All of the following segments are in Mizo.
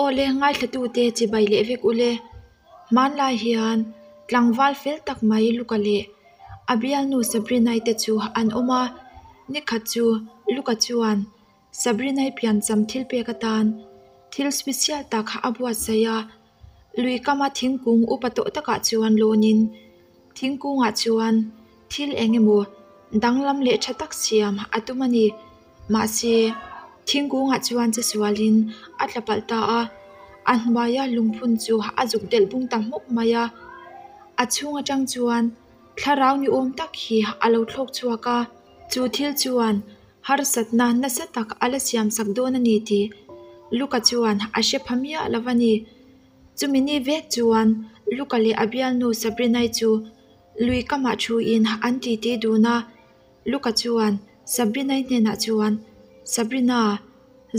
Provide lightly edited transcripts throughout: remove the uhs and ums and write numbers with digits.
Awle ngaithlatute chibai leh vek ule. Hmanlai hian tlangval fel tak mai Luka leh a bialnu Sabrina-i te chu an awm a. Nikhat chu Luka chuan Sabrina-i piancham thil pek atan thil special tak a buatsaih a. Lui kama thingkung upa tawh takah chuan lawnin thingkungah chuan thil eng emaw danglam leh tha tak siam a tum a ni. Mahse, thingkungah chuan che sualin a tla palh ta a, a hnuaia lungphun chu a zuk delh bung ta hmawk mai a. A chhung atang chuan thlarau ni awm tak hi a lo thlawk chhuak a, chu thil chuan harsatna nasa tak a la siam sak dawn a ni tih Luka chuan a hre pha miah lo a ni. Chumi ni vek chuan Luka leh a bialnu Sabrina-i chu lui kamah thuin an titi dun a. Luka chuan Sabrina-i hnenah chuan, Sabrina,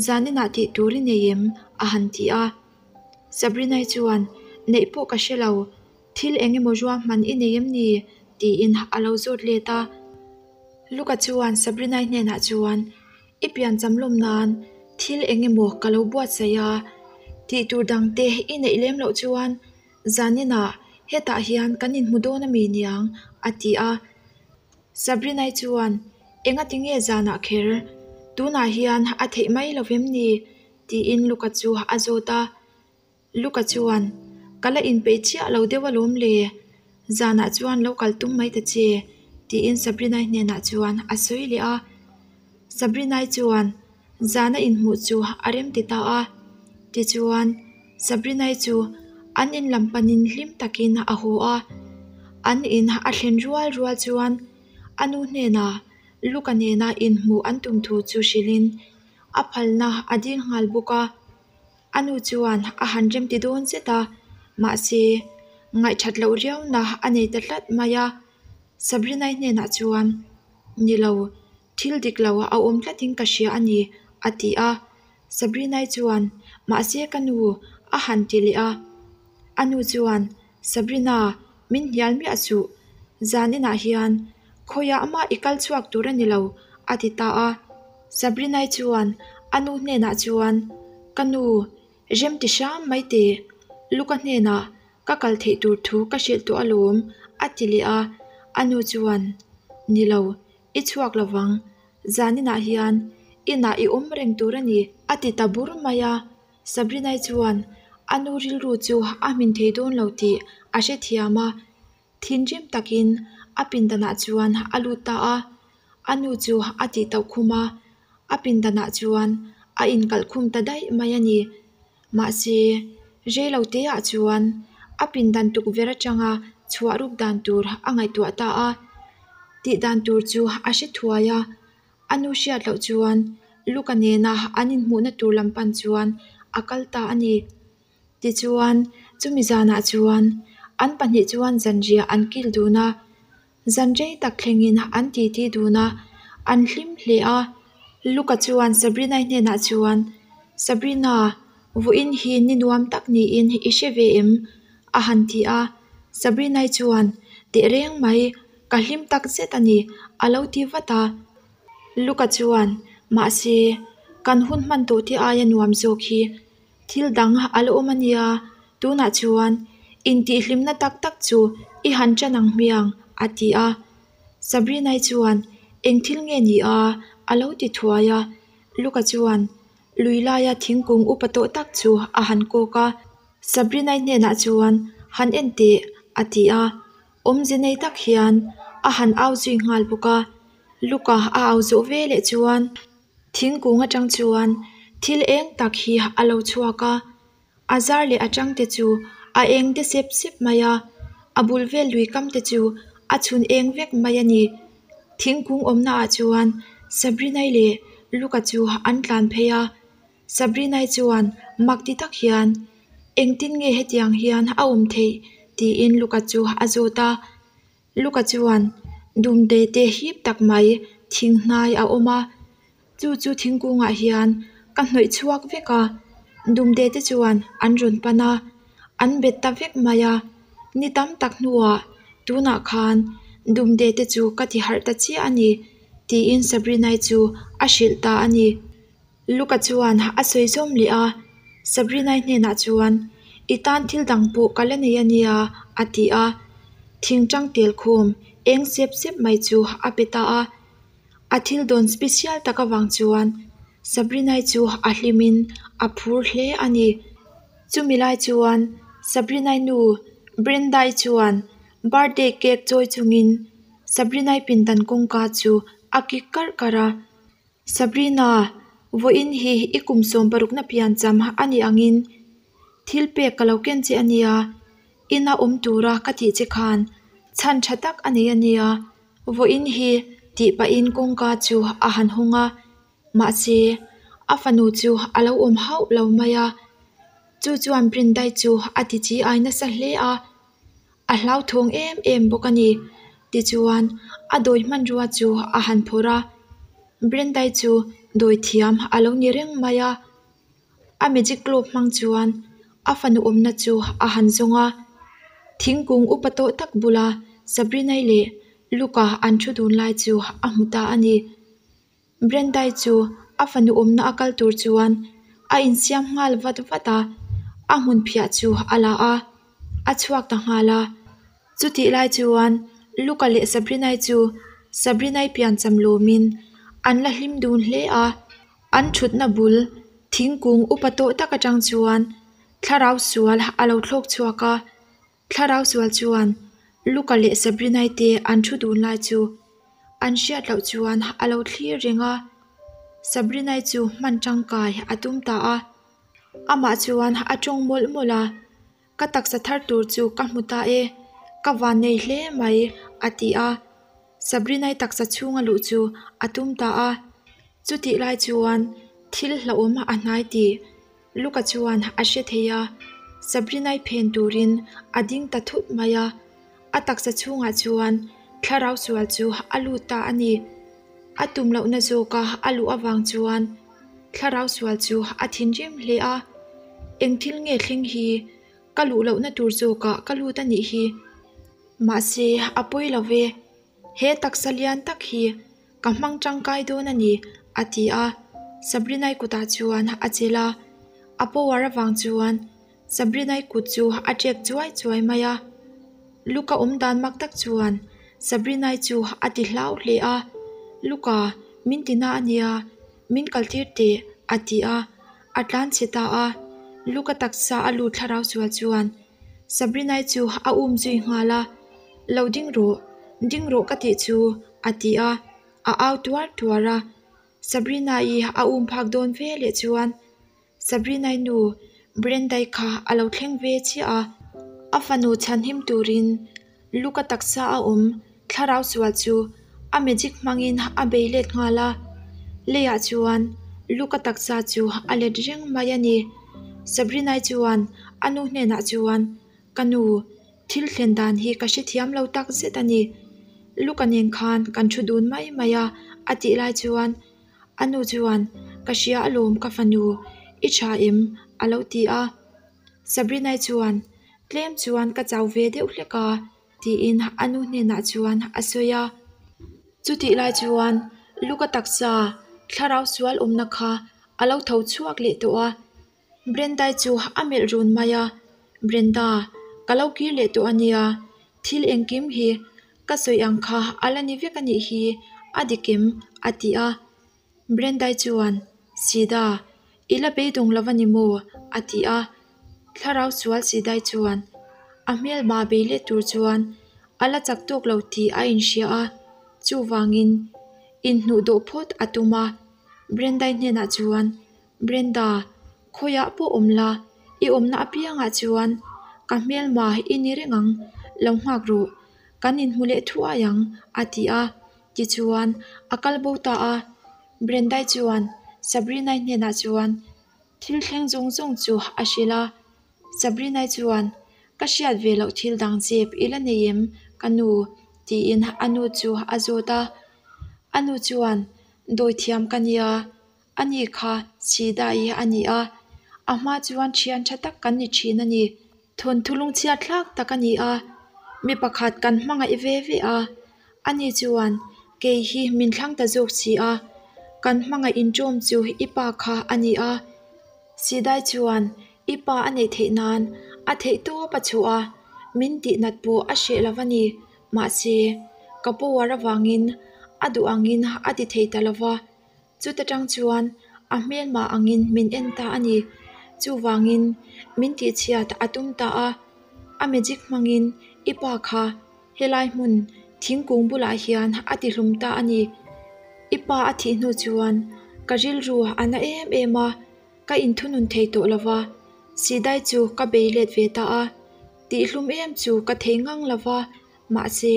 zaninah tih tur i nei em? a han ti a. Sabrina-i chuan, Neih pawh ka hre lo, thil eng emaw ruahman i nei em ni? tiin a lo zawt let a. Luka chuan Sabrina-i hnenah chuan, I piancham lawm nan thil eng emaw ka lo buatsaih a, tih tur dangte i neih lem loh chuan zaninah hetah hian kan inhmu dawn a mi niang? a ti a. Sabrina-i chuan, Engati nge zanah kher? Tunah hian a theih mai lo vem ni? tiin Luka chu a zawt a. Luka chuan, Ka la inpeih chiah lo deuh alawm le, zanah chuan lo kal tum mai ta che, tiin Sabrina-i hnenah chuan a sawi leh a. Sabrina-i chuan zana inhmuh chu a rem ti ta a. Tichuan, Sabrina-i chu an in lam panin hlim takin a haw a. An in a thlen rual rual chuan a nu hnenah Luka nena inhmuh an tum thu chu hrilhin a phalna a ding nghal bawk a. A nu chuan a han remti dawn zet a, mahse, ngaihthat loh riauna a nei ta tlat mai a. Sabrina-i hnenah chuan, Ni lo, thil dik lo a awm tlatin ka hria a ni, a ti a. Sabrina-i chuan, Mahse ka nu, a han ti leh a. A nu chuan, Sabrina, min hnial miah suh. Zan inah hian khawiah mah i kal chhuak tur a ni lo, a ti ta a. Sabrina-i chuan a nu hnenah chuan, Ka nu, rem ti hram mai teh. Luka hnenah ka kal theih tur thu ka hrilh tawh alawm, a ti leh a. A nu chuan, Ni lo, i chhuak lo vang. Zaninah hian inah i awm reng tur a ni, a ti ta bur mai a. Sabrina-i chuan a nu rilru chu a hmin thei dawn lo tih a hrethiam a. Thinrim takin a pindanah chuan a lut ta a, a nu chu a tih tauh khum a, a pindanah chuan a inkalh khum ta daih mai a ni. Mahse, reilo teah chuan a pindan tukverh atanga chhuah ruk dan tur a ngaihtuah ta a, tih dan tur chu a hre thuai a, a nu hriat loh chuan Luka nena an inhmuhna tur lam pan chuan a kal ta a ni. Tichuan, chumi zanah chuan an pahnih chuan zanriah an kil dun a, zan rei tak thlengin an titi dun a, an hlim hle a. Luka chuan Sabrina-i hnenah chuan, Sabrina, vawiin hi ni nuam tak niin i hre ve em? a han ti a. Sabrina-i chuan, Tehreng mai, ka hlim tak zet a ni, a lo ti vat a. Luka chuan, Mahse, kan hun hman tawh te aia nuam zawk hi Thil dang a la awm a nia, tunah chuan intihhlimna tak tak chu i han ṭan ang hmiang, a ti a. Sabrina-i chuan eng thil nge ni a? a lo ti thuai a. Luka chuan lui laia thingkung upa tawh tak chu a han kawk a. Sabrina-i hnenah chuan han en teh, a ti a. Awmze nei tak hian a han au zui nghal bawk a. Luka a au zawh veleh chuan. Thingkung atang chuan thil eng tak hi a lo chhuak a, a zar leh a tang te chu a eng de sep sep mai a, a bul vel lui kam te chu a chhun eng vek mai a ni. Thingkung awmna ah chuan Sabrina-i leh Luca chu an tlan phei a, Sabrina-i chuan mak ti tak hian engtin nge hetiang hian a awm theih tiin Luca chu a zawt a. Luka chuan dumde te hip tak mai thing hnai a awm a, chu chu thingkungah hian ka hnawih chhuak vek a, dumde te chuan an rawn pan a, an bet ta vek mai a, ni tam tak hnuah tunah khan dumde te chu ka ti harh ta chiah a ni tiin Sabrina-i chu a hrilh ta a ni. Luka chuan a sawi zawm leh a, Sabrina-i hnenah chuan, I tan thil dang pawh ka la nei a nia, a ti a. Thingṭang tel khawm eng sep sep mai chu a pe ta a. A thil dawn special tak avang chuan Sabrina-i chu a hlimin a phur hle a ni. Chumi lai chuan Sabrina-i nu Brenda-i chuan birthday cake chawi chungin Sabrina-i pindan kawngka chu a kik karh karh a. Sabrina, vawiin hi i kum sawmparukna piancham a nih angin thil pek ka lo ken che a nia, ina awm tura ka tih che khan chhan tha tak a nei a nia, vawiin hi tih pahin kawngka chu a han hawng a, mahse a fanu chu a lo awm hauh lo mai a, chu chuan Brindai chu a ti chi ai nasa hle a. A hlauthawng em em bawk a ni. Tichuan, a dawi hmanrua chu a han phawrh a, Brendai chu dawi thiam a lo ni reng mai a. A magic globe hmang chuan a fanu awmna chu a han zawng a. Thingkung upa tawh tak bula Sabrinai leh Luca an thu dun lai chu a hmu ta a ni. Brendai chu a fanu awmna a kal tur chuan a insiam nghal vat vat a, a hmun phiah chu a la a, a chhuak ta nghal a. Chutih lai chuan Luca leh Sabrinai chu Sabrinai piancham lawmin an la hlim dun hle a, an thutna bul thingkung upa tawh tak atang chuan thlarau sual a lo thlawk chhuak a, Thlarau sual chuan Luca leh Sabrinai te an thu dun lai chu an hriat loh chuan a lo thlir reng a, Sabrinai chu hman tangkai a tum ta a. Amah chuan a tawng mawlh mawlh a, Ka taksa thar tur chu ka hmu ta e, ka van nei hle mai, a ti a. Sabrinai taksa chhunga luh chu a tum ta a. Chutih lai chuan thil hlauhawm a hnai tih Luca chuan a hre thei a, Sabrina-i phen turin a ding ta thut mai a, a taksa chhungah chuan thlarau sual chu a lut ta a ni. A tum lohna zawka a luh avang chuan thlarau sual chu a thinrim hle a, Eng thil nge thleng hi? Ka luh lohna tur zawkah ka lut a nih hi. Mahse, a pawi lo ve. He taksa lian tak hi ka hmang tangkai dawn a ni, a ti a. Sabrina-i kutah chuan a chelh a, a power avang chuan Sabrina-i kut chu a ṭek chuai chuai mai a. Luka awm dan mak tak chuan Sabrina-i chu a ti hlau hle a, Luka, min ti na a nia, min kaltir teh, a ti a, a tlan chhe ta a. Luka taksa a lut thlarau sual chuan Sabrina-i chu a um zui nghal a, Lo ding rawh, ding rawh ka tih chu, a ti a, a au tuar tuar a. Sabrina-i a um phak dawn ve leh chuan Sabrina-i nu Brenda-i kha a lo thleng ve chiah a, a fanu chhanhim turin Luka taksa a awm thlarau sual chu a magic hmangin a bei let nghal a, leiah chuan Luka taksa chu a let reng mai a ni. Sabrina-i chuan a nu hnenah chuan, Ka nu, thil thlen dan hi ka hrethiam lo tak zet a ni. Luka nen khan kan thu dun mai mai a, a tih lai chuan a nu chuan, Ka hria alawm ka fanu, i tha em? a lo ti a. Sabrina-i chuan, Tlem chuan ka chau ve deuh hlek a, tiin a nu hnenah chuan a sawi a. Chutih lai chuan Luka taksa thlarau sual awmna kha a lo tho chhuak leh tawh a. Brenda-i chu a melh run mai a, Brenda, ka lo kir leh tawh a nia, thil engkim hi ka sawi ang kha a la ni vek a nih hi, a dik em? a ti a. Brendai chuan, Sida, i la beidawng lo a ni maw? a ti a. Thlarau sual Sidai chuan a hmelma bei let tur chuan a la chak tawk lo tih a inhria a, chuvangin inhnuh dawh phawt a tum a. Brendai hnenah chuan, Brenda, khawiah pawh awm la, i awmna apiangah chuan ka hmelma i ni reng ang, lo nghak rawh, kan inhmu leh thuai ang, a ti a. Tichuan, a kal bo ta a. Brendai chuan Sabrinai hnenah chuan thil thleng zawng zawng chu a hrilh a. Sabrinai chuan, Ka hriat ve loh thil dang chep i la nei em, ka nu? tiin a nu chu a zawt a. A nu chuan, Dawithiam ka nia, ani kha Sidai a ni a, a hma chuan thian tha tak kan ni thin a ni. Thawnthu lungchhiat thlak tak a ni a, mi pakhat kan hmangaih ve ve a, ani chuan kei hi min thlang ta zawk si a, kan hmangaih inṭawm chu i pa kha a ni a. Sidai chuan i pa a neih theih nan a theih tawp a chhuah a, min tih nat pawh a hreh lo a ni. Mahse, ka power avangin a duh angin a ti thei ta lo va, chuta tang chuan a hmelmah angin min en ta a ni. Chuvangin min tihchhiat a tum ta a, a magic hmangin i pa kha helai hmun thingkung bulah hian a ti hlum ta a ni. I pa a thih hnu chuan ka rilru a na em em a, ka inthunun thei tawh lo va, Sidai chu ka bei let ve ta a, tihhlum em chu ka thei ngang lo va, mahse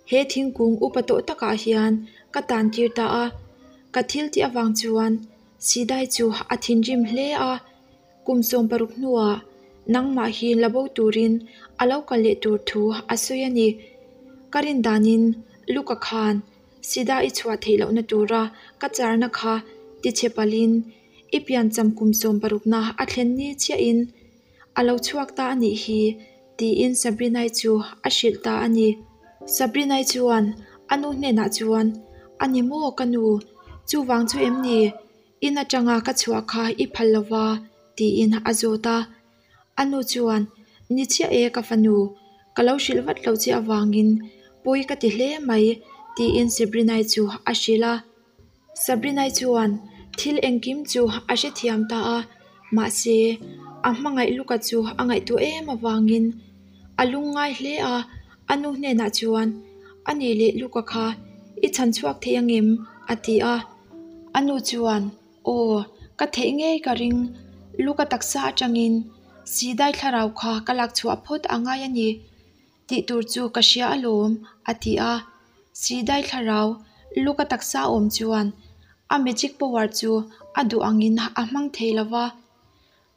he thingkung upa tawh takah hian ka tan tir ta a, ka thil tih avang chuan Sidai chu a thinrim hle a, kum 16 hnuah nangmah hi la bo turin a lo kal leh tur thu a sawi a ni. Ka rin danin Luka khan Sida i chhuah theih lohna tura ka charna kha tichhe palhin i piancham kum 60 na a thlen ni chiahin a lo chhuak ta a nih hi tiin Sabrina-i chu a hrilh ta a ni. Sabrina-i chuan a nu hnenah chuan, A ni maw ka nu, chuvang chu em ni? In atanga ka chhuah kha i phal lova tiin a zawt a. A nu chuan, Ni chiah e ka fanu, ka lo hrilh vat loh che avangin pawi ka ti hle mai tiin Sabrina-i chu a hrilh a. Sabrina-i chuan thil engkim chu a hrethiam ta a, mahse a hmangaih Luka chu a ngaihtuah em avangin a lungngai hle a. A nu hnenah chuan, A nih leh Luka kha i chhan chhuak thei angem? a ti a. A nu chuan, Aw, ka theih ngei ka ring. Luka taksa atangin Sidai thlarau kha ka lak chhuah phawt a ngai a ni tih tur chu ka hria alawm, a ti a. Sidai thlarau Luka taksa awm chuan a magic power chu a duh angin a hmang thei lo va.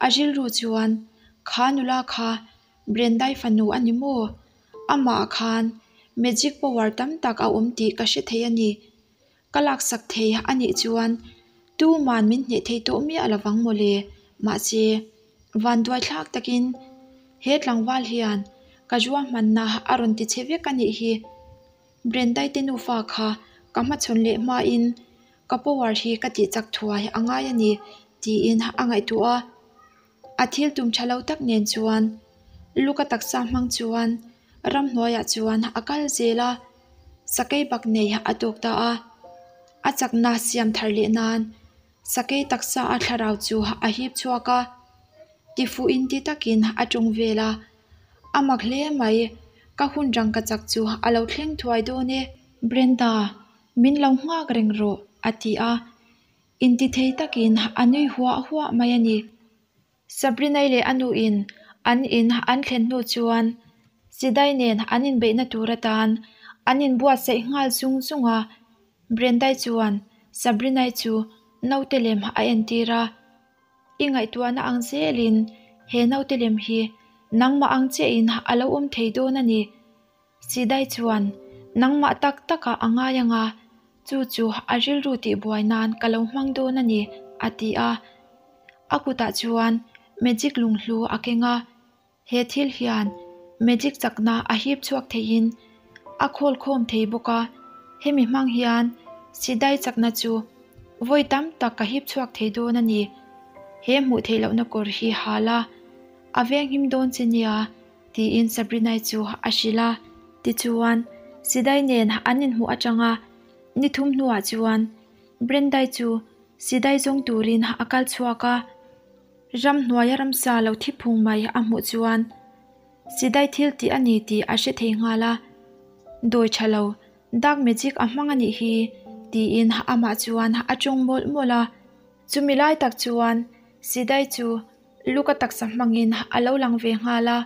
A rilru chuan, Kha nula kha Brendai fanu a ni maw? Amah khan magic power tam tak a awm tih ka hre thei a ni. Ka laksak thei a nih chuan tuman min hneh thei tawh miah lovang mawle. Mahse, vanduai thlak takin he tlangval hian ka ruahmanna a rawn ti che vek a nih hi. Brendai te nufa kha ka hmachhawn leh hmain ka power hi ka tih chak thuai a ngai a ni tiin a ngaihtuah a. A thil tum tha lo tak nen chuan Luka taksa hmang chuan ramhnuaiah chuan a kal zel a, sakei bak nei a tawk ta a. A chakna siam thar leh nan sakei taksa a thlarau chu a hip chhuak a, tifuhin ti takin a tawng vel a. A mak hle mai, ka hun rangka chak chu a lo thleng thuai dawn e. Brenda, min lo nghak reng rawh, a ti a. Intithei takin a nui huah huah mai a ni. Sabrina-i leh a nuin an in an thlen hnu chuan Sidai nen an inbeihna tur atan an inbuatsaih nghal zung zung a. Brenda-i chuan Sabrina-i chu naute lem a entir a. I ngaihtuahna ang zelin he naute lem hi nangmah ang chiahin a lo awm thei dawn a ni. Sidai chuan, Nangmah tak takah a ngai ang a, chu chu a rilru tihbuai nan ka lo hmang dawn a ni, a ti a. A kutah chuan magic lunghlu a keng a, he thil hian magic chakna a hip chhuak theiin a khawl khawm thei bawk a, hemi hmang hian Sidai chakna chu vawi tam tak ka hip chhuak thei dawn a ni. He hmuh theih lohna kawr hi hal a, a venghim dawn che nia. Tiin Sabrina-i chu a hrilh a. Tichuan, Sidai nen an inhmuh atanga ni thum hnuah chuan Brenda-i chu Sidai zawng turin a kal chhuak a. Ramhnuaia ramsa lo thi phung mai a hmuh chuan Sidai thil tih a ni tih a hre thei nghal a. Dawi tha lo, dark magic a hmang a nih hi, tiin amah chuan a tawng mawlh mawlh a. Chumi lai tak chuan Sidai chu Luka taksa hmangin a lo lang ve nghal a,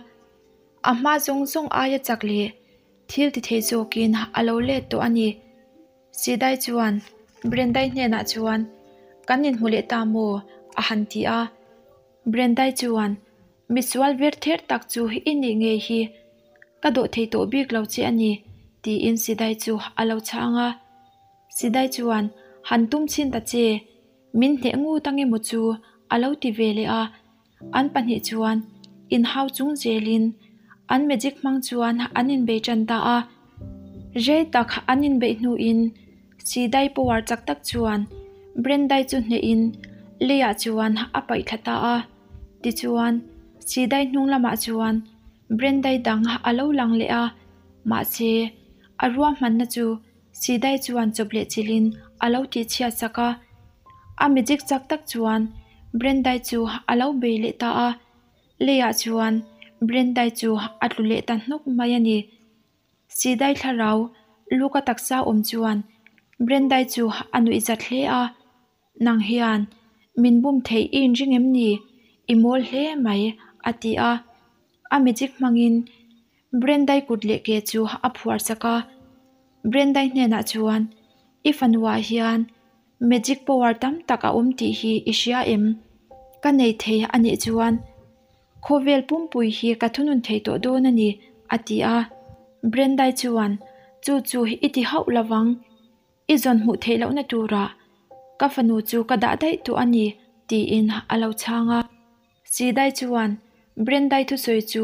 a hma zawng zawng aia chak leh thil ti thei zawkin a lo let tawh a ni. Sidai chuan Brendai hnenah chuan, Kan inhmu leh ta maw? a han ti a. Brendai chuan, Misual vir ther tak chu i nih ngei hi, ka dawh thei tawh bik lo che a ni, tiin Sidai chu a lo chhang a. Sidai chuan, Han tum chhin ta che, Min hneh ngut ang emaw chu a lo ti ve leh a, an pahnih chuan inhau chung zelin an magic hmang chuan an inbei tan ta a. Rei tak an inbeih hnuin Sidai power chak tak chuan Brendai chu hnehin Leiah chuan a paih thla ta a. Tichuan, Sidai hnung lamah chuan Brendai dang a lo lang leh a, mahse, a ruahmanna chu Sidai chuan chawp leh chilhin a lo tihchhiat sak a. A magic chak tak chuan Brendai chu a lo bei leh ta a, leiah chuan Brendai chu a tlu leh ta hnawk mai a ni. Sidai thlarau Luka taksa awm chuan Brendai chu a nuih zat hle a. Nang hian min bum theih i inring em ni? I mawl hle mai, a ti a. A magic hmangin Brendai kut leh ke chu a phuar chak a. Brendai hnenah chuan, I fanuah hian magic power tam tak a awm tih hi i hria em? Ka nei thei a nih chuan Khawvel pumpui hi ka thunun thei tawh dawn a ni, a ti a. Brendai chuan, Chu chu i ti hauh lovang. I zawn hmuh theih lohna turah ka fanu chu ka dah daih tawh a ni, tiin a lo chhang a. Sidai chuan Brendai thusawi chu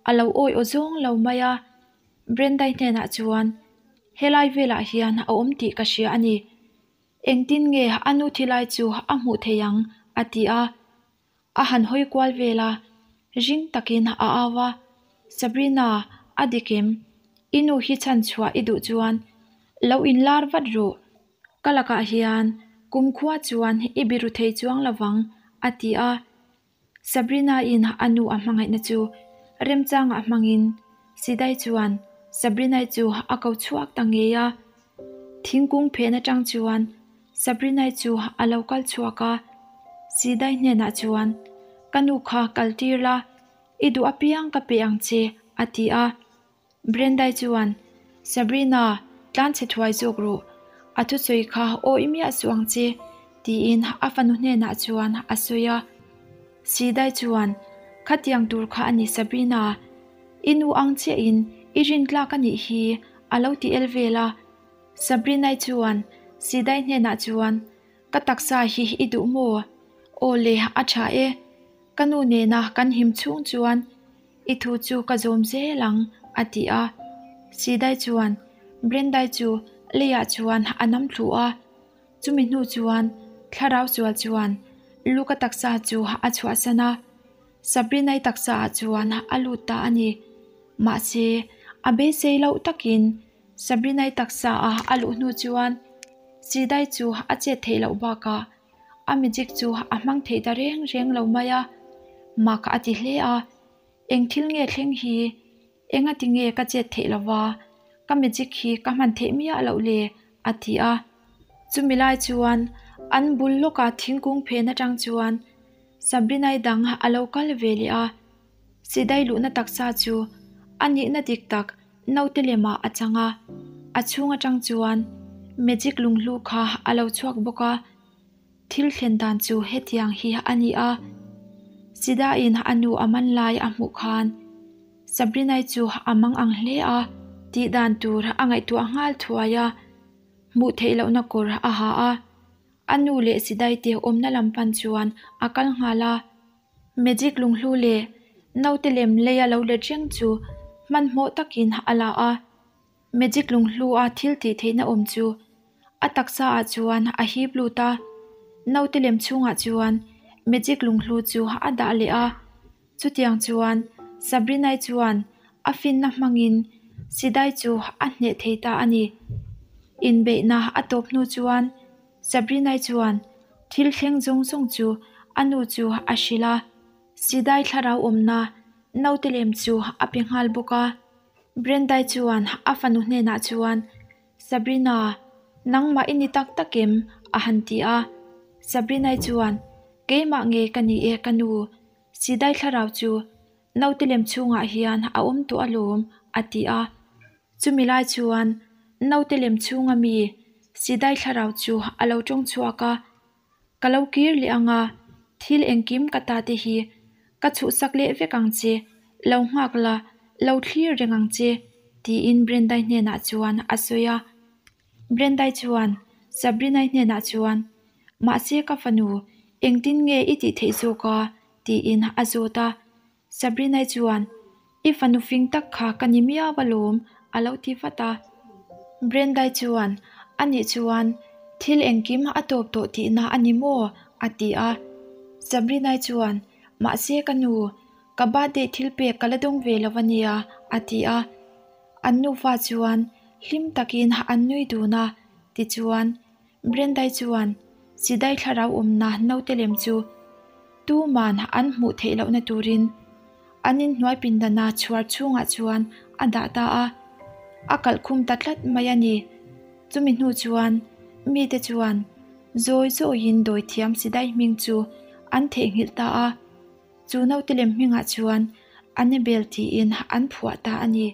a lo awi aw zawng lo mai a. Brendai hnenah chuan, Helai velah hian a awm tih ka hria a ni. Engtin nge a nu thilai chu a hmuh theih ang? a ti a. A han hawi kual vel a, ring takin a au a, Sabrina, a dik em? I nu hi chhan chhuah i duh chuan lo inlar vat rawh. Ka lakah hian kumkhua chuan i biru thei chuang lovang, a ti a. Sabrina-in a nu a hmangaihna chu remchangah hmangin Sidai chuan Sabrina-i chu a ko chhuak ta ngei a. Thingkung phen atang chuan Sabrina-i chu a lo kal chhuak a, Sidai hnenah chuan, Ka nu kha kal tir la, i duh apiang ka pe ang che, a ti a. Brenda-i chuan, Sabrina, tlan chhe thuai zawk rawh, a thusawi kha awi miah suh ang che, tiin a fanu hnenah chuan a sawi a. Sidai chuan, Khatiang tur kha a ni Sabrina, i nu ang chiahin i rintlak a nih hi, a lo ti el vel a. Sabrina-i chuan Sidai hnenah chuan, Ka taksa hi i duh maw? Aw le, a tha e. Ka nu nena kan him chhung chuan i thu chu ka zawm zel ang, a ti a. Sidai chuan Brendai chu leiah chuan a nam thlu a. Chumi hnu chuan thlarau sual chuan Luka taksa chu a chhuahsan a. Sabrina-i taksaah chuan a lut ta a ni. Mahse, a beisei loh takin Sabrina-i taksa a a luh hnu chuan Sidai chu a chet theih loh bakah a magic chu a hmang thei ta reng reng lo mai a, mak a ti hle a. Eng thil nge thleng hi? Engati nge ka chet theih lova ka magic hi ka hman theih miah loh le? a ti a. Chumi lai chuan an bul lawka thingkung phen atang chuan Sabrina-i dang a lo kal ve leh a. Sidai luhna taksa chu a nihna dik tak naute lemah a chang a, a chhung atang chuan magic lunghlu kha a lo chhuak bawk a, thil thlen dan chu hetiang hi a ni a, Sidaiin a nu a man lai a hmuh khan Sabrinai chu a mang ang hle a, tih dan tur a ngaihtuah nghal thuai a, hmuh theih lohna kawr a ha a, a nu leh Sidai te awmna lam pan chuan a kal nghal a. Magic lunghlu leh naute lem leia lo let reng chu hmanhmawh takin a la a. Magic lunghlu a thil tih theihna awm chu a taksa ah chuan a hip lut a, naute lem chhungah chuan magic lunghlu chu a dah leh a. Chutiang chuan Sabrina-i chuan a finna hmangin Sidai chu a hneh thei ta a ni. Inbeihna a tawp hnu chuan Sabrina-i chuan thil thleng zawng zawng chu a nu chu a hrilh a, Sidai thlarau awmna naute lem chu a pe nghal bawk a. Brenda-i chuan a fanu hnenah chuan, Sabrina, nangmah i ni tak tak em? a han ti a. Sabrina-i chuan, Keimah nge ka ni e ka nu, Sidai thlarau chu naute lem chhungah hian a awm tawh alawm, a ti a. Chumi lai chuan naute lem chhunga mi Sidai thlarau chu a lo tawng chhuak a, Ka lo kir leh ang a, thil engkim ka ta te hi ka chhuhsak leh vek ang che, lo nghak la, lo thlir reng ang che, tiin Brendai hnenah chuan a sawi a. Brendai chuan Sabrinai hnenah chuan, Mahse ka fanu, engtin nge i tih theih zawk a? tiin a zawt a. Sabrina-i chuan, I fanu fing tak kha ka ni miau alawm, a lo ti vat a. Brenda-i chuan, A nih chuan, Thil engkim a tawp tawh tihna a ni maw? a ti a. Sabrina-i chuan, Mahse ka nu, ka birthday thil pek ka la dawng ve lo a nia, a ti a. An nufa chuan hlim takin an nui dun a, tichuan Brenda-i chuan Sidai thlarau awmna naute lem chu tuman an hmuh theih lohna turin an inhnuai pindana chhuar chhungah chuan a dah ta a, a kalh khum ta tlat mai a ni. Chumi hnu chuan mite chuan zawi zawiin dawithiam Sidai hming chu an theihnghilh ta a, chu naute lem hmingah chuan Annabel tiin an phuah ta a ni.